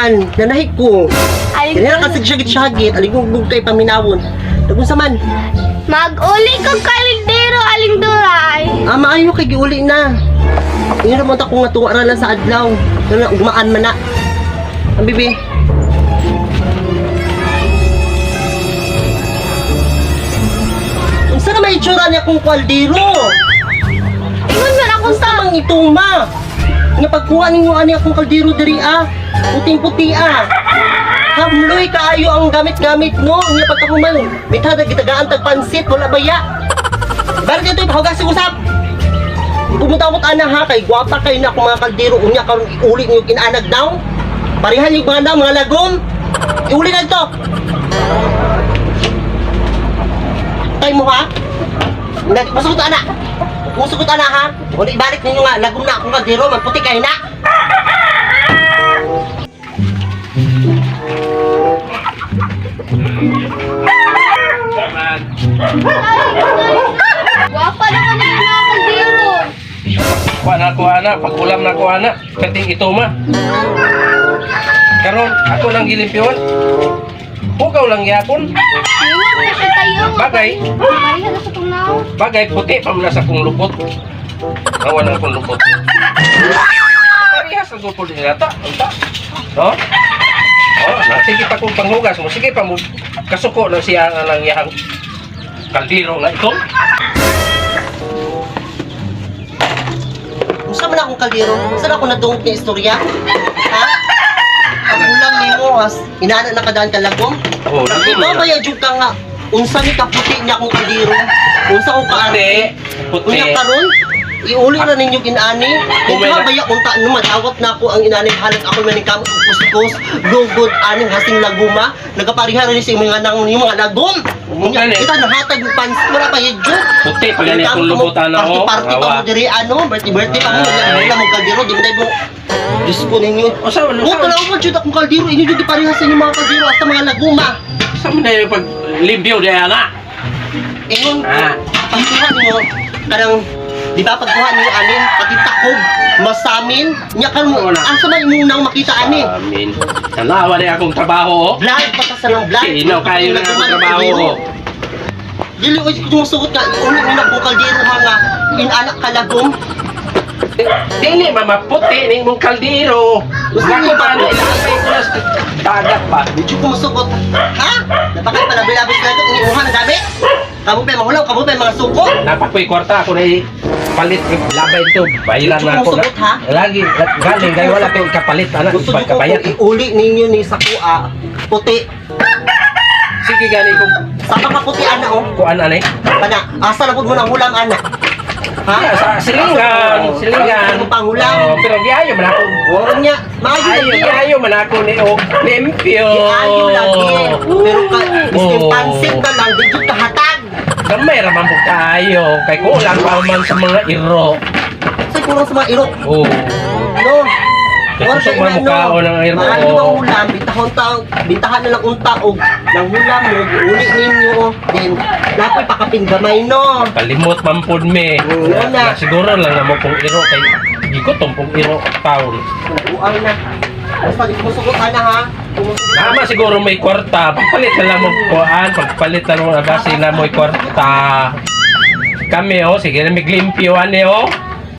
man, nanahi ko. Aling Ganyan kasi syagit-syagit, aligugug kay paminawon. Nagunsa man? Mag-uli kog kalindero, Aling Duray. Ah, maayo kay giuli na. Ingon naman ta ko nga tuwa ra lang sa adlaw. Kana ugmaan man na. Ang bibi. Unsa na may itsura niya kung kaldero? Ingon man ako Unsa sa mang ituma? Nga pagkuha ninyo ani akong kaldero diri ah. Puting-puti ah. Hamloy kaayo ang gamit-gamit no. Nga pagkahuman, mitha gitagaan tag pansit wala baya. Bakit ito pahugas usap? Pumunta ana ha kay gwapa kay na akong mga kaldero unya karon iuli niyo kinanag daw. Parihan yung mga daw, mga lagom. Iuli na ito. Tay mo ha? Masugot ana. Musugot ana ha. Wala ibalik ninyo nga lagom na akong kaldero, magputi kay na. Gwapa na ko na mga kaldero. Kuha na, kuha na. Pag-ulam na, kuha na. Kating ito ma. Karon, ako nang gilimpyon. Hugaw lang yapon. Ingon na siya tayo. Bagay. Pareha na sa tungnaw. Bagay, puti pa man na sa kong lupot. Awa na akong lupot. Parehas ang lupot nila ta. Unta. No? Oh, na, sige pa kong panghugas mo. Sige pa mo. Kasuko na siya nga lang iyang kaldero nga ito. Unsa man akong kaldero? Unsa na ako nadungog ni istorya? Ha? Ang ulam nimo as inana na kadaan ka lagom? Oh, Di ba ba jud ka nga unsa ni kaputi niya akong kaldero? Unsa ko kaarte? Puti. Puti. Unya karon iuli na ninyo inani. Kung may Kung ba baya unta no madawat na ako ang inani halat ako maning kamot og kuskus, lugod aning hasing laguma, nagapariha rin sa mga nang yung mga lagom. Unya Gani. kita nahatag og pansit wala pa yun. Puti pa gani akong lubutan na Party oh. party pa Awa. mo diri ano, birthday birthday pa mo Ay. wala mo kaldero, di mo tayo mo. Diyos ko ninyo. Unsa man Huwag unsa na ako jud akong kaldero, inyo jud ipareha sa inyo mga kaldero hasta mga laguma. Sa man na yung pag limpyo diya na. Ingon, Ah. pagkuha nimo kanang di ba pagkuha nimo anin pati takob masamin nya kan Wala. asa man imong nang makita ani Amin. Tanawa na akong trabaho oh. vlog pa ka sa lang vlog. Sino kayo na akong trabaho oh. Dili oy sumusugot ka iulo mo na kung kaldero ha nga inanak ka lagom. Dili mama puti ning mong kaldero. Gusto Gusto niyo ko ba? ba ilapay ko na sa dagat ba? Medyo kumusugot ha napakay palabi-labis na ito imuha na gamit. Kamo pa mahulaw, kamo pa mga suko. Napakoy kwarta ako na palit labay ito. Bayaran na ako na. Sumusugot, ha? Lagi galing kay wala kay kapalit ana Gusto nyo ko kabayat. kung iuli ninyo ni sa kuha puti. Sige gani ko Sa kaputi ana oh. kuan ani. Kana, asa na pud mo nang hulam ana? Ha? Ha, sa silingan, silingan. Asa mo pang hulam? Oh, pero giayo man ako. Oron niya, maayo Ayo, lagi. giayo man ako ni og limpyo. Giayo lagi. Pero ka, miskin Oh. pansit na lang, di jud kahatag. Gamay ra man po kaayo kay kulang pa man sa mga iro. Sa kulang sa mga iro. Oh. No. Kaya kusog man mukhaon ang iro. Maayo ang hulam, bitahon ta, bitahan na lang unta og nang hulam mo, giuli ninyo. Then, napoy pakapin gamay no. Kalimot man pud me. Oo, na. Na, siguro lang na mo kung iro kay gigutom pong iro taon. Uang na. Basta di kumusugot ana ha. Kumusugot. Tama siguro may kwarta. Pagpalit na lang mo kuan, pagpalit na lang mo base na mo kwarta. Kami oh, sige na miglimpyo ani oh.